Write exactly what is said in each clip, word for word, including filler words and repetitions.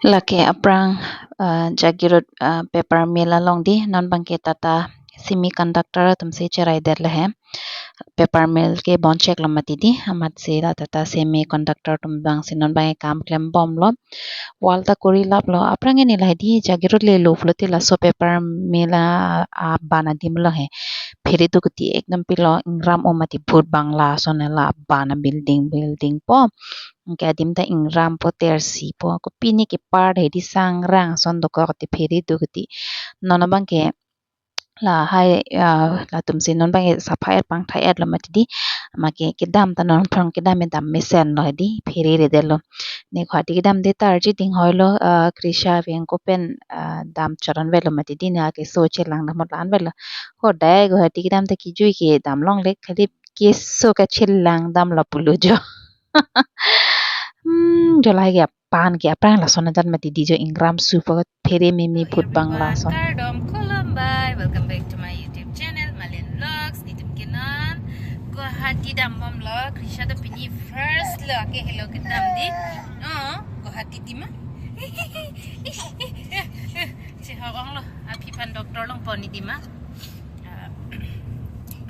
Lake aphrang, ah, Jagiroad, ah, paper mill along di, non abangke Tata Semiconductor atumsi cherai det le he. Paper mill ke bon chek lo mati di, amatsi la Tata Semiconductor atum abangsi non abangke kam klem bom lo. Wall ta kori lap lo, aphrang ini lahai di Jagiroad le lo pulote laso paper mill a, aban adim lo he. Phere do kuti ekdom pilo ingram o mati bhut bangla ason la aban a building, building po. Anke adim ta ingram po, tersi po. Kopine kepar hedi sangrang ason dokok ti phere do kuti. Non abangke lahai, ah, latumsi non abangke saphai et pangthai et lo mati di. Make kedam ta non aphrang kedam edam mesen lo hedi, phere re det lo. Ne Guwahati kedam de tarji ding hoi lo, ah, Krisha veng ko pen, ah, dam choron ve lo mati di, ne keso chelang dam lan ve lo. Ko dai Guwahati kedam ta kijui ke dam longle, khali keso kachelang dam lo pulo jo. Hmm, jo lahai ke apan ke aphrang lason adan mati di jo ingram su po phere meme bhut bangla ason. Everyone, kardom, khulumbai. Welcome back to my YouTube channel, Malin Vlogs. Nitum ke non Guwahati dam bom lo, Krisha ta pini first lo, ke helo kedam di. Oh, Guwahati di ma. Si hok ong lo, aphi aphan doctor along pon ni di ma. Ah,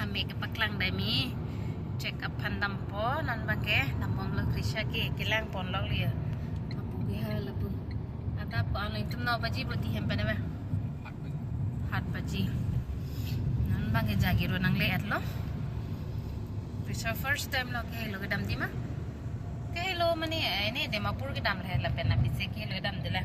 amek kepaklang dai mi check up aphan dampo, non abangke dam bom lo Krisha ke, kelang pon lok liya. Lapu ke ha lapu. Adap ko ano itum no baji boti hem pen ave. Hat baji. Non abangke Jagiroad nangle et lo. Krisha first time lo ke helo kedam di ma. Ke helo mane, eh, ini Dimapur kedam le lapen abisi ke helo kedam de la.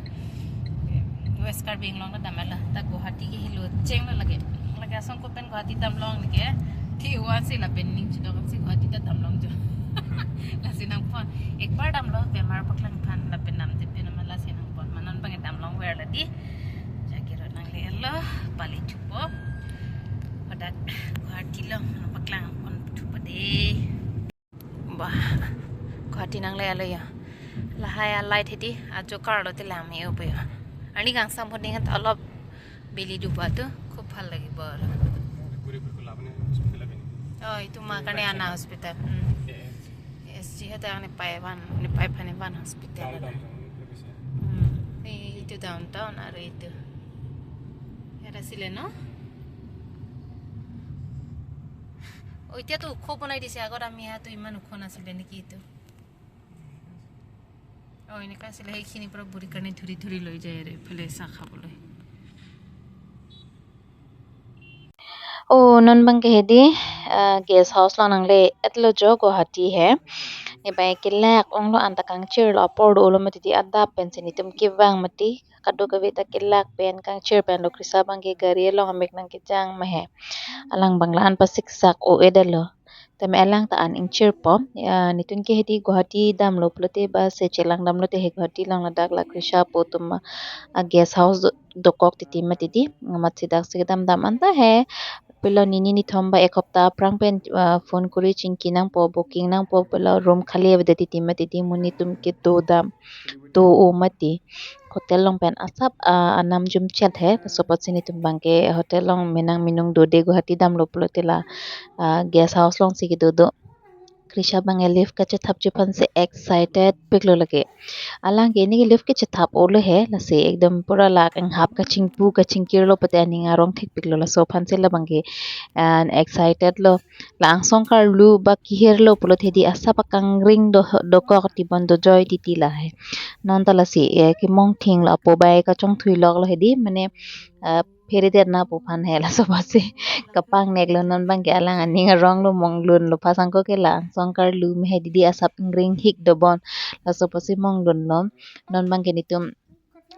West Karbi Anglong kedam la. Ta Guwahati ke helo cheng lo lake. Lake asong ko pen Guwahati dam long ne ke. Thi wan si lapen ning chidok si Guwahati ta dam long jo. Lasi nangpon. Ek bar dam lo bemar paklang aphan lapen dam te pen ma lasi nangpon. Ma non abangke dam long ver la di. Jagiroad nangle lo. Pali thupo. Hadak Guwahati lo nangpaklang pon thupo de. Bah, Guwahati nangle lo ya. Lahai a light hedi, ajo car lo te lang me upo ya. Ani kangsam pon ning ta olop beli duba tu, খুব ভাল লাগিব আৰু। ঘূৰি ফুৰি লাভ নাই, হস্পিটেল আহি। Oh, itu makanya anak hospital. Hmm. এ এছ জি। এ এছ জি heta ang ni pai van, ni pai phani van hospital. Downtown, downtown, hmm. Itu downtown আৰু itu. Hera sile no? Oh, এতিয়া তো ওখ বনাই দিছে, আগত আমি ইয়াতো ইমান ওখ নাছিলে নেকি এইটো? অ, এনেকুৱা আছিলে, সেইখিনিৰ পৰা বুঢ়ী কাৰণে ধৰি ধৰি লৈ যায় আৰু এইফালে চাহ খাবলৈ। Oh, non abangke hedi, ah, guest house lo nangle et lo jo Guwahati he. Ne bai kelak ong lo anta kangchir lo apor do lo mati di adap pensi nitum kevang mati. Kadokave ta kelak pen kangchir pen lo, Krisha abangke gari along amek nangkejang ma he. Alang abang la-an pasiksak o-e det lo. Tame alang ta an ingchirpo. Ya, nitum ke hedi Guwahati dam lo pulote ba se chelang dam lote he Guwahati along ladak la Krisha apo atum a guest house do-, dokok titi mati di. Amatsi dak si kedam dam anta he. Pilo nini nithom ba ek hopta aphrang pen, ah, phone kori chingki nangpo, booking nangpo, pilo room khali avedet titi mati di, mo nitum kedo dam do o mati. Hotel along pen asap, ah, anam jumchet he. Laso apotsi nitum abangke hotel along menang minung dode, Guwahati dam lo pulote la, ah, guest house alongsi kedo do. Krisha abangke lift kachethapji aphansi excited pik lo lake. Alang ke ini ke lift kachethap o lo he, lasi ekdom pura lak inghap kachingpu kachingkir lo pute aning arong thek pik lo, laso aphansi labangke, ah, excited lo. La angsong karlu ba kehir lo pulote hedi asap akangring do, dokok ti bon dojoi titi la he. Non ta lasi, eh, kemong thing lo apo bai kachongthui lok lo hedi, mane, eh, phere det na apo aphan he, laso apotsi kapangnek lo. Non abangke alang aning arong lo, monglun lo, phasang ko ke la angsong karlu me he didi asap ingring hik do bon, laso apotsi monglun lo. Non abangke nitum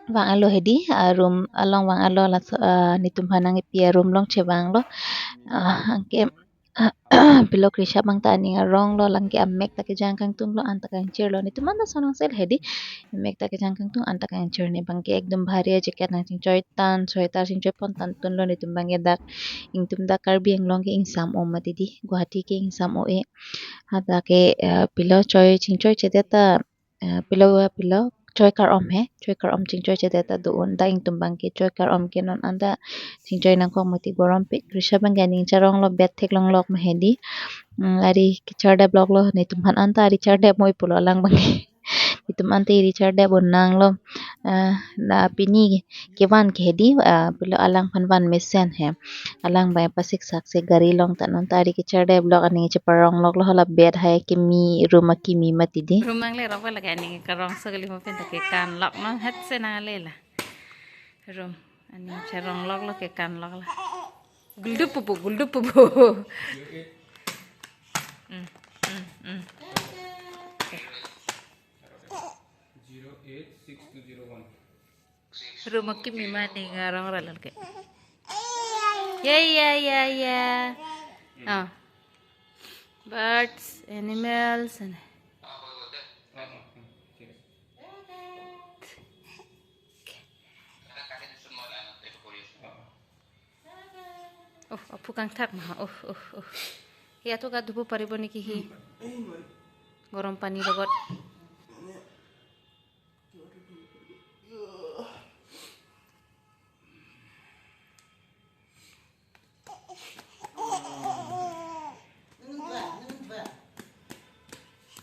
vang alo hedi, ah, room along vang alo, laso, ah, nitum aphan nangkepi a room along chevang lo. Ah, anke pilo Krisha abang ta aning arong lo, alang ke amek ta kejang kangtung lo, anta kangchir lo. Nitum anta sonong sel hedi, amek ta kejang kangtung, anta kangchir. Ne abangke ekdom bhari a jacket nangchingchoi tan, sweater chingchoi pon tantun lo. Nitum abangke dak, ingtum dak Karbi Anglong ke ingsam o mati di, Guwahati ke ingsam o-e. Hadak ke, eh, pilo choi chingchoi chedet ta, eh, pilo, pilo choi kar-om he, choi kar-om chingchoi chedet ta do-un. Dak ingtum abangke choi kar-om ke non anta chingchoi nangkok mati, gorom pik. Krisha abangke aning charong lo, bed theklong lok ma hedi. Hmm, ari kechardap lok lo, nitum aphan anta ari chardap moi pulo alang abangke. Itum ante ri chardep un nanglo. Ah, la pini kevan ke hedi, ah, pulo alangphan van mesen he. Alang bai pasiksak si gari along ta non ta ri kechardep lok, aning cheparong loklo, hala bed hai kimi, room akimi mati di. Room nangle rok lake aning karong so kali mo pen ta kekan lok non het se nangle la. Room aning charong loklo, kekan loklo. Guldup pupu, guldup pupu. Hmm, hmm, hmm. Zero eight six two zero one. Room akimi ma aning arong ra lake. Ya, ya, ya, ya. Oh. Birds, animals, and Oh, aphu kangthak ma. Oh, oh, oh. Hi ato ka dhupo paribo niki hi. Gorom pani logot.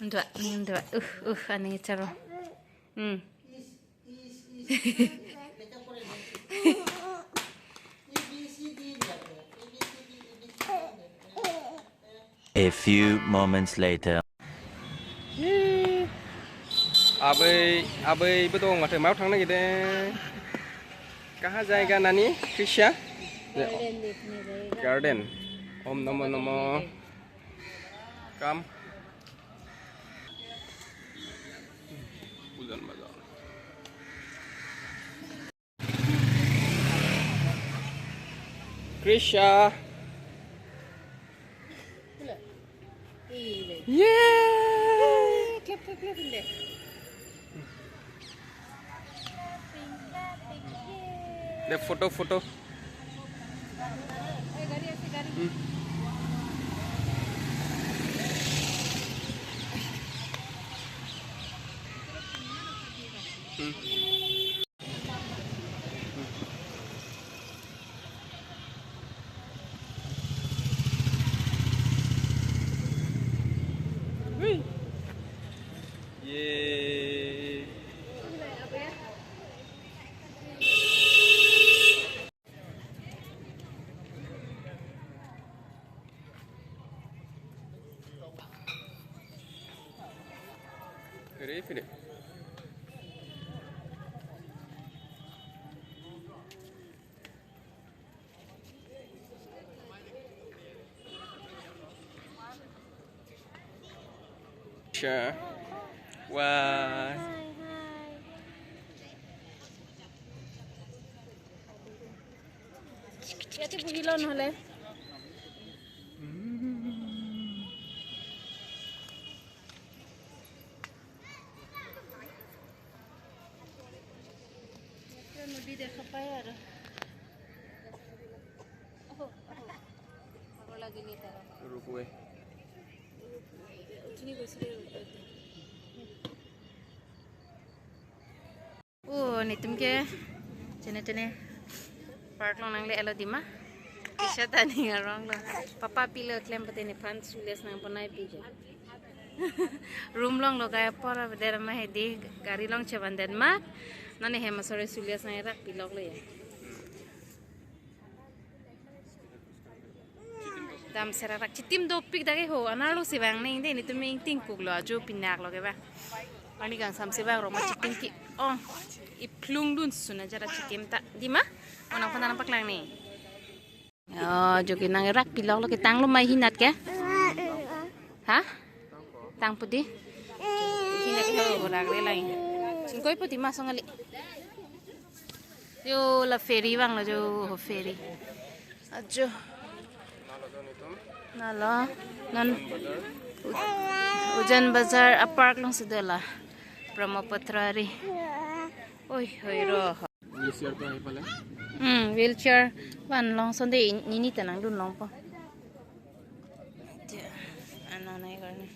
Dua, dua. Uh, uh, aning charo. Hmm. A few moments later. Abei, abei, betul nggak mau thang lagi deh. Kaha jayega nani, Krisha? Garden देखने जाएगा। Garden. Om Namo Namo. Come. Ulan bazaar. Krisha. Yay! Clap, clap, clap in there. The photo, photo. Hmm. Hmm. Hui. Ye. Fire, fire. Sure. Wah. ইয়াতে বহি লওঁ নহ'লে। ইয়াতে নদী দেখা পায় আৰু। অহ, অহ। ভাগৰ লাগিলে তাৰ। Ropeway. উঠি গৈছিলে ropeway। Oh, netum ke chene chene park along nangle-etlo dima. Krisha ta aning aronglo. Papa pilo klem pute nephan sules nangponai pilo. Room along logai apor avedetma hedi gari along chevandet ma. Non ne hem asore sules nang erak piloklo ya. Dam serarak chitim dopik dak ke ho, anerlo si vangnang dei, netum ingtingkuklo, ajo pinaklo ke ba. Ani kangsam si vang roma chitim ke-ong, iphlung dunsun ajat achitim ta. Dima? Onang phan nangpaklang ni. Oh, jo ke nang erak piloklo ke, tanglo ma hinat ke? Ha? Tang pu di? Hinat ke ho, ragre lang. Singkoi pu di ma song ali. Jo la ferry vanglo jo ho ferry. Ajo. Nalo. Non. U-, Ujan Bazar a park along si dola. Brahmaputra ri. Oi, hoi ro. Wheelchair ko ahi pale. Hmm, wheelchair van long sonde in-, nini ta nangdun longpo. Dia, ano na igar ni.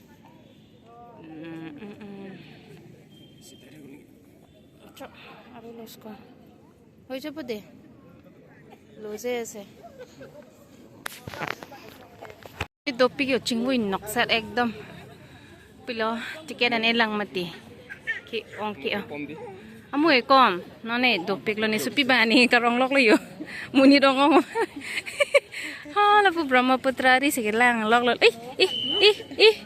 Hmm, hmm, hmm. Cho, aru los ko. Hoi, cho pode. Loje ase. Dopik yo chingvui nokset ekdom. Pilo ticket an elang mati. Ke ong ke, ah. Amu ekom, none dopik lo, ne supi bang aning karong lok lo yo. Monit ong ong. Ha, lapu Brahmaputra ri si kelang lok lo. Ih, ih, ih, ih.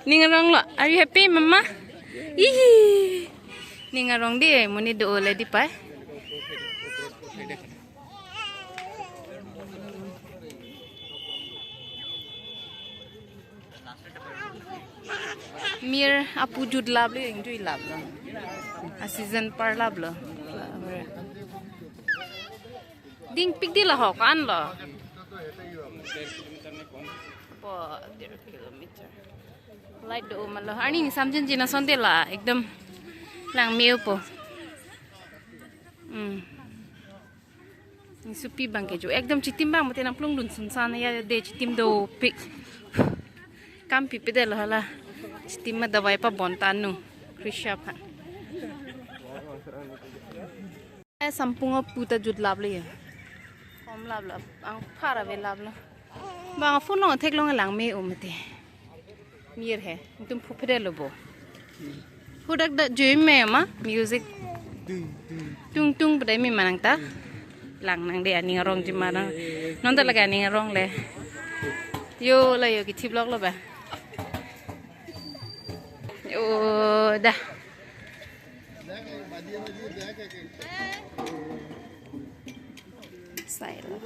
Ning arong lo. Are you happy, mama? Ih. Ning arong di, monit do le di pai. Mir apu jut lap lo, ingjui lap lo. A season par lap lo. Dingpik di lahok an lo. Po, dear kilometer. Light do ma lo. Arni ni samjin jina sonte la, ekdom langme-o po. Hmm. Supi bang ke jo. Ekdom chitim bang mate nangplung dun sunsan ya de chitim dopik. Kam pipe de lo hala. Chitim ma dawai pabon tanu. Krisha phan. Eh, sampung apu ta jut lap lo ya. Kom lap lo. Angphar ave lap lo. Bang phone lo theklong langme-o mate. Mir he, tum phu phe de lo bo. Hu dak dak jui me ma, music. Tung tung pada mi manang ta. Lang nang de aning arong ji manang. Non ta lake aning arong le. Yo la yo kithip lok lo ba. Yo da. Sai lo.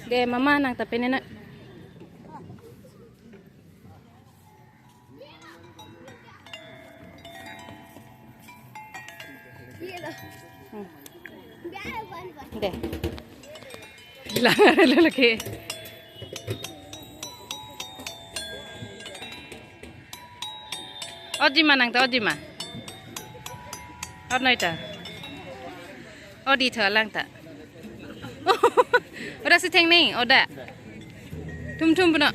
De mama nang ta pene na. Hmm. De. Lang lo lake. Odi ma nang ta, odi ma. Odi noi ta. Odi tho lang ta. Ora si theng ni, oda. Thum thum puno.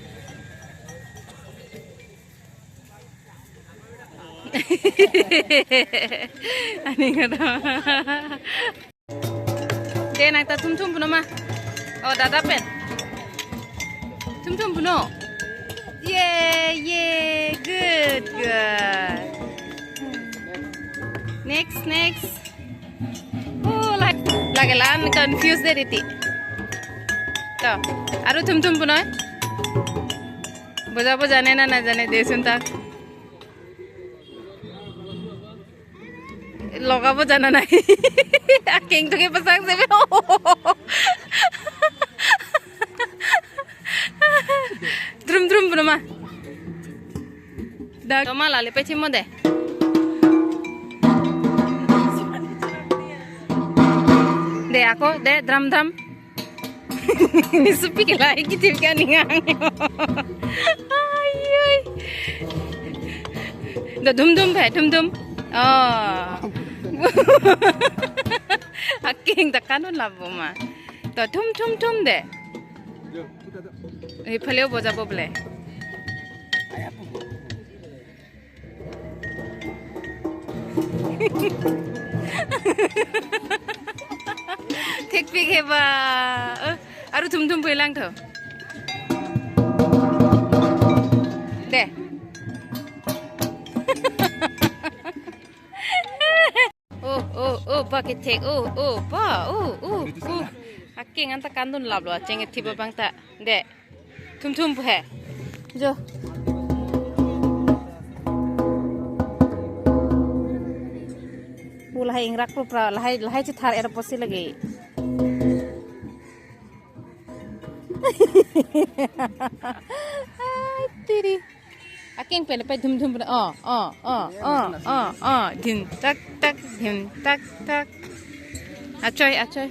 Ani kata. De nang ta thum thum puno ma. Oh, dada pen. Thum thum puno. Ye, ye, good, good. Next, next. Oh, lak, lake la-an confuse de riti. To, aru thum thum puno. Bojabo jane na na jane de sunta. Logabo jana nai. Akeng to kepasang sebe. Drum drum puno ma. Dak. Toma lale pachimo de. De ako, de drum drum. Ni supi ke lai kithip ke aning ang. Ai, ai. Da dum dum phe, dum dum. Oh. Akeng ta kanun labo ma. To dum dum dum de. Eh, phaleo bojabo ble. Thekpik he ba. Eh, aru thum thum pulang tho. De. Oh, oh, oh, ba kethek. Oh, oh, ba. Oh, oh, oh. Akeng anta kandun laplo, acheng ethi abang ta. De. Thum thum pu he. Jo. Pu lahai ingrak pu pra, lahai, lahai chithar er pusi lagi. Ai, tiri. Akeng pen pai dhum dhum pen. Oh, oh, oh, oh, oh, oh. Dhim tak tak, dhim tak tak. Achoi, achoi.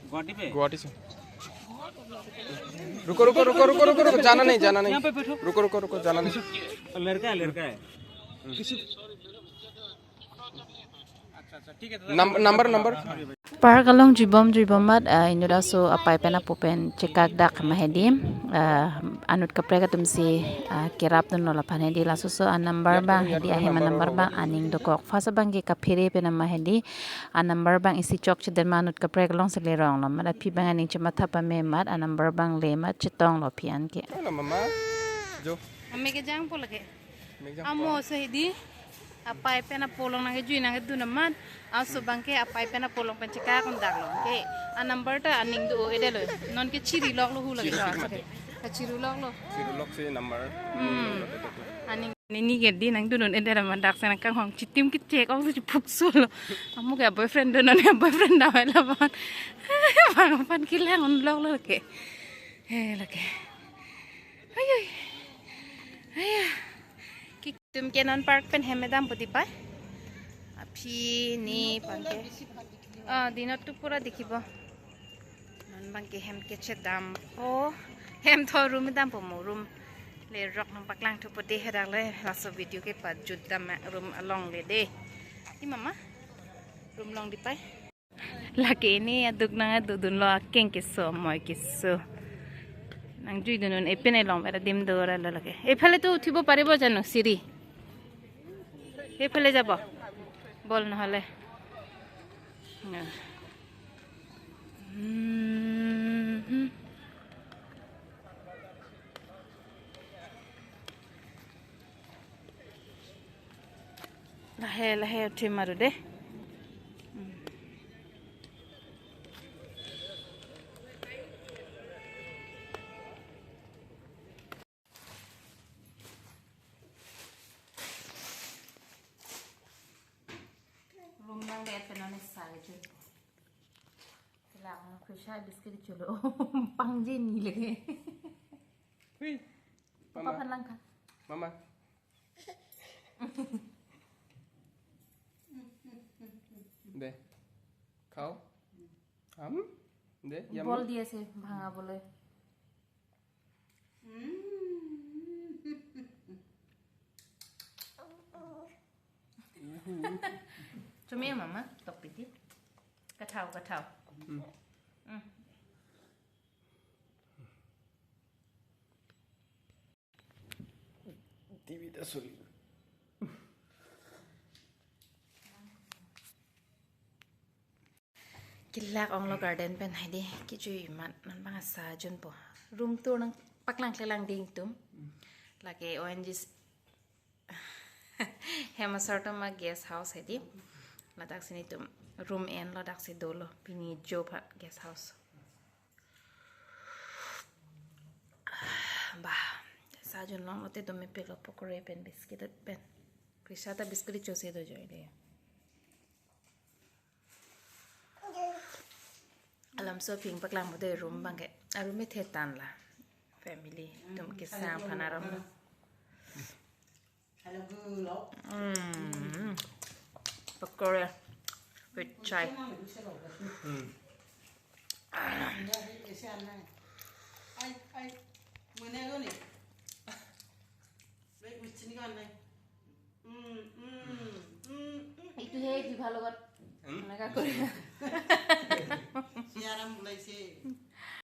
Guwahati पे? गुवाहाटी से। रुको, रुको, रुको, रुको, रुको, रुको, रुको, जाना नहीं, जाना नहीं। यहाँ पे बैठो। रुको, रुको, रुको, जाना नहीं। लड़का है, लड़का है। किसी Num- number, number. Park along juibom juibom mat, ah, inut aso apei pen apo pen chekak dak ma hedi, ah, anut kaprek atum si, ah, kerap dunlo laphan hedi, laso so a number bang hedi, ahem a number bang aning dokok. First abang ke kaphere pen ma hedi, a number bang isi chokche den ma anut kaprek along si lerong lo. Mat aphi bang aning chematha pame mat, a number bang le mat chetong lo aphi an ke. Mana mama? Jo. Ame kejang po lake. Mek jang Amo po. Sehedi. Apei pen apo along nangkejui nangkedun amat. Aso bang ke apei pen apo along pen chekak un dak lo. Ke a number ta aning do ede lo. Non ke chiri lok lo hu lake. Chiri lok mati. Ka chiru lok lo. Chiru lok si number. Hmm. Aning nini ke di nangdun un ede lo, mat dak si nangkanghong chitim kechek ong si chipuk su lo. Amo ke boyfriend do non ya boyfriend dam la ban. Bang pan kelang un lok lo ke. He lake. Ai ai. Ai ya. Ki- Tum ke non park pen hem dampo di pai. Aphi ni bang ke. Ah, dinot tu pura dikhibo. Non bang ke hem kechedampo. Hem tho room dampo mo room. Lerok nangpaklang thupo de hedak le laso video ke pajut dam room along le de. Di mama. Room along di pai. Lake ini aduk nangdodun lo akeng keso, amoi keso. Nangjui dun un epin elong pen adim do ra lo lake. Ephale tu uthibo paribo janu siri. Ephale jabo. Bol nohole. Nah. Hmm. Lahe lahe uthi maru de. Room nang le pen nang sa le jun. Lang Krisha biscuit chulo. Pangji ni lake. Hui. Papa Mama. Phan lang kha. Mama. De. Khao. Ham. De. Yum. Bol diya se bhanga bole. Chumi mama, tok piti. Kathau, kathau. Hmm. Hmm. T V ta soli. Kelak onglo garden pen hedi, kejui mat non bang asa junpo. Room tour nangpaklang klelang ding tum. Lake O N G C hem asar atum a guest house hedi. Ladak si netum room enlo, dak si dolo. Pini jo phat guest house. Bah, sa junlong lote dome pelo pokore pen biscuit pen. Krisha ta biscuit chose do joy de. Alam so ping paklang mode room bang ke. A room e thetan la. Family atum kesang aphan aram. Hmm. Pakora with chai. Hmm. Itu he di bhalo got. Hmm? Enaka kori. Siaram mulai se.